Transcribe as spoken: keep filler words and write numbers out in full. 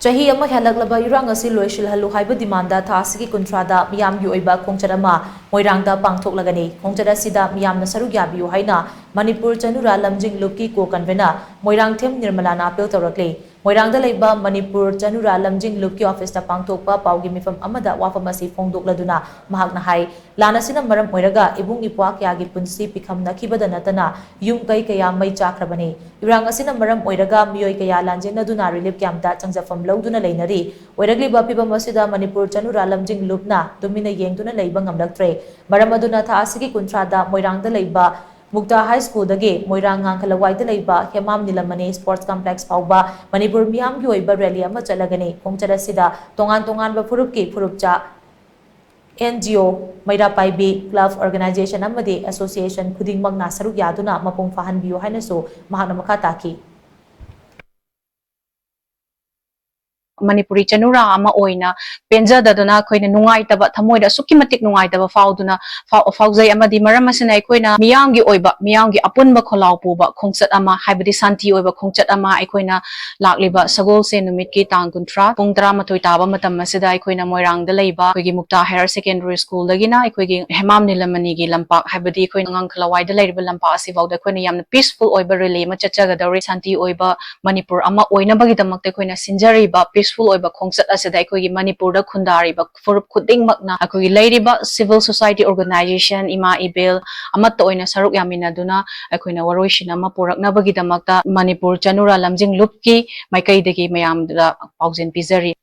ꯆꯍꯤ ꯑꯃ ꯍꯦꯜꯂꯛꯂꯕ ꯏꯔꯥꯡ ꯑꯁꯤ ꯂꯣꯏꯁꯤꯜꯍꯜꯂꯨ ꯍꯥꯏꯕ ꯗꯤꯃꯥꯟꯗ ꯊꯥ ꯑꯁꯤꯒꯤ ꯀꯨꯟꯊ꯭ꯔꯥꯗ ꯃꯤꯌꯥꯝꯒꯤ ꯑꯣꯏꯕ ꯈꯣꯡꯆꯠ ꯑꯃ ꯃꯣꯏꯔꯥꯡꯗ ꯄꯥꯡꯊꯣꯛꯂꯒꯅꯤ꯫ ꯈꯣꯡꯆꯠ ꯑꯁꯤꯗ ꯃꯤꯌꯥꯝꯅ ꯁꯔꯨꯛ ꯌꯥꯕꯤꯌꯨ ꯍꯥꯏꯅ ꯃꯅꯤꯄꯨꯔ ꯆꯅꯨꯔꯥ ꯂꯝꯖꯤꯡ ꯂꯨꯞꯀꯤ co-convenor ꯃꯣꯏꯔꯥꯡꯊꯦꯝ ꯅꯤꯔꯃꯂꯥꯅ ꯑꯥꯄꯤꯜ ꯇꯧꯔꯛꯂꯤ꯫ ꯃꯣꯏꯔꯥꯡꯗ ꯂꯩꯕ ꯃꯅꯤꯄꯨꯔ ꯆꯅꯨꯔꯥ ꯂꯝꯖꯤꯡ ꯂꯨꯞꯀꯤ ꯑꯣꯐꯤꯁꯇ ꯄꯥꯡꯊꯣꯛꯄ ꯄꯥꯎꯒꯤ ꯃꯤꯐꯝ ꯑꯃꯗ ꯋꯥꯐꯝ ꯑꯁꯤ ꯐꯣꯡꯗꯣꯛꯂꯗꯨꯅ ꯃꯍꯥꯛꯅ ꯍꯥꯏ, ꯂꯥꯟ ꯑꯁꯤꯅ ꯃꯔꯝ ꯑꯣꯏꯔꯒ ꯏꯕꯨꯡ ꯏꯄ꯭ꯋꯥ ꯀꯌꯥꯒꯤ ꯄꯨꯟꯁꯤ ꯄꯤꯈꯝꯅꯈꯤꯕꯗ ꯅꯠꯇꯅ ꯌꯨꯝ ꯀꯩ ꯀꯌꯥ ꯃꯩ ꯆꯥꯛꯈ꯭ꯔꯕꯅꯤ꯫ ꯏꯔꯥꯡ ꯑꯁꯤꯅ ꯃꯔꯝ ꯑꯣꯏꯔꯒ ꯃꯤꯑꯣꯏ ꯀꯌꯥ ꯂꯥꯟꯖꯦꯟꯅꯗꯨꯅ relief camp ꯇ ꯆꯪꯖꯐꯝ ꯂꯧꯗꯨꯅ ꯂꯩꯅꯔꯤ꯫ ꯑꯣꯏꯔꯛꯂꯤꯕ ꯐꯤꯚꯝ ꯑꯁꯤꯗ ꯃꯅꯤꯄꯨꯔ ꯆꯅꯨꯔꯥ ꯂꯝꯖꯤꯡ ꯂꯨꯞꯅ ꯇꯨꯃꯤꯟꯅ ꯌꯦꯡꯗꯨꯅ ꯂꯩꯕ ꯉꯝꯂꯛꯇ꯭ꯔꯦ꯫ ꯃꯔꯝ ꯑꯗꯨꯅ ꯊꯥ ꯑꯁꯤꯒꯤ ꯀꯨꯟꯊ꯭ꯔꯥꯗ ꯃꯣꯏꯔꯥꯡꯗ ꯂꯩꯕ ꯃꯨꯛꯇꯥ ꯍꯥꯏ ꯁ꯭ꯀꯨꯜꯗꯒꯤ ꯃꯣꯏꯔꯥꯡ ꯉꯥꯡꯈꯂꯋꯥꯏꯗ ꯂꯩꯕ ꯍꯦꯃꯥꯝ ꯅꯤꯂꯃꯅꯤ sports complex ꯐꯥꯎꯕ ꯃꯅꯤꯄꯨꯔ ꯃꯤꯌꯥꯝꯒꯤ ꯑꯣꯏꯕ rally ꯑꯃ ꯆꯠꯂꯒꯅꯤ꯫ ꯈꯣꯡꯆꯠ ꯑꯁꯤꯗ ꯇꯣꯉꯥꯟ ꯇꯣꯉꯥꯟꯕ ꯐꯨꯔꯨꯞꯀꯤ ꯐꯨꯔꯨꯞꯆꯥ, N G O, ꯃꯩꯔꯥ ꯄꯥꯏꯕꯤ, club, organisation ꯑꯃꯗꯤ association ꯈꯨꯗꯤꯡꯃꯛꯅ ꯁꯔꯨꯛ ꯌꯥꯗꯨꯅ ꯃꯄꯨꯡ ꯐꯥꯍꯟꯕꯤꯌꯨ ꯍꯥꯏꯅꯁꯨ ꯃꯍꯥꯛꯅ ꯃꯈꯥ ꯇꯥꯈꯤ꯫ ꯃꯅꯤꯄꯨꯔꯤ ꯆꯅꯨꯔꯥ ꯑꯃ ꯑꯣꯏꯅ ꯄꯦꯟꯖꯗꯗꯨꯅ ꯑꯩꯈꯣꯏꯅ ꯅꯨꯡꯉꯥꯏꯇꯕ, ꯊꯃꯣꯏꯗ ꯑꯁꯨꯛꯀꯤ ꯃꯇꯤꯛ ꯅꯨꯡꯉꯥꯏꯇꯕ ꯐꯥꯎꯗꯨꯅ, ꯐꯥꯎ-, ꯐꯥꯎꯖꯩ꯫ ꯑꯃꯗꯤ ꯃꯔꯝ ꯑꯁꯤꯅ ꯑꯩꯈꯣꯏꯅ ꯃꯤꯌꯥꯝꯒꯤ ꯑꯣꯏꯕ, ꯃꯤꯌꯥꯝꯒꯤ ꯑꯄꯨꯟꯕ ꯈꯣꯜꯂꯥꯎ ꯄꯨꯕ ꯈꯣꯡꯆꯠ ꯑꯃ, ꯍꯥꯏꯕꯗꯤ ꯁꯥꯟꯇꯤ ꯑꯣꯏꯕ ꯈꯣꯡꯆꯠ ꯑꯃ ꯑꯩꯈꯣꯏꯅ ꯂꯥꯛꯂꯤꯕ ꯁꯒꯣꯜꯁꯦꯟ ꯅꯨꯃꯤꯠꯀꯤ ꯇꯥꯡ ꯀꯨꯟꯊ꯭ꯔꯥ ꯄꯨꯡ ꯇꯔꯥꯃꯥꯊꯣꯏ ꯇꯥꯕ ꯃꯇꯝ ꯑꯁꯤꯗ ꯑꯩꯈꯣꯏꯅ ꯃꯣꯏꯔꯥꯡꯗ ꯂꯩꯕ ꯑꯩꯈꯣꯏꯒꯤ ꯃꯨꯛꯇꯥ Higher Secondary School ꯗꯒꯤꯅ ꯑꯩꯈꯣꯏꯒꯤ ꯍꯦꯃꯥꯝ ꯅꯤꯂꯃꯅꯤꯒꯤ ꯂꯝꯄꯥꯛ, ꯍꯥꯏꯕꯗꯤ ꯑꯩꯈꯣꯏꯅ ꯉꯥꯡꯈꯂꯋꯥꯏꯗ ꯂꯩꯔꯤꯕ ꯂꯝꯄꯥꯛ ꯑꯁꯤꯐꯥꯎꯗ ꯑꯩꯈꯣꯏꯅ ꯌꯥꯝꯅ peaceful ꯑꯣꯏꯕ rally ꯑꯃ ꯆꯠꯆꯒꯗꯧꯔꯤ꯫ ꯁꯥꯟꯇꯤ ꯑꯣꯏꯕ ꯃꯅꯤꯄꯨꯔ ꯑꯃ ꯑꯣꯏꯅꯕꯒꯤꯗꯃꯛꯇ ꯑꯩꯈꯣꯏꯅ ꯁꯤꯟꯖꯔꯤꯕ peaceful ꯑꯣꯏꯕ ꯈꯣꯡꯆꯠ ꯑꯁꯤꯗ ꯑꯩꯈꯣꯏꯒꯤ ꯃꯅꯤꯄꯨꯔꯗ ꯈꯨꯟꯗꯥꯔꯤꯕ ꯐꯨꯔꯨꯞ ꯈꯨꯗꯤꯡꯃꯛꯅ, ꯑꯩꯈꯣꯏꯒꯤ ꯂꯩꯔꯤꯕ civil society organisation, ꯏꯃꯥ ꯏꯕꯦꯜ ꯑꯃꯠꯇ ꯑꯣꯏꯅ ꯁꯔꯨꯛ ꯌꯥꯃꯤꯟꯅꯗꯨꯅ ꯑꯩꯈꯣꯏꯅ ꯋꯥꯔꯣꯏꯁꯤꯟ ꯑꯃ ꯄꯨꯔꯛꯅꯕꯒꯤꯗꯃꯛꯇ ꯃꯅꯤꯄꯨꯔ ꯆꯅꯨꯔꯥ ꯂꯝꯖꯤꯡ ꯂꯨꯞꯀꯤ ꯃꯥꯏꯀꯩꯗꯒꯤ ꯃꯌꯥꯝꯗ ꯄꯥꯎꯖꯦꯜ ꯄꯤꯖꯔꯤ꯫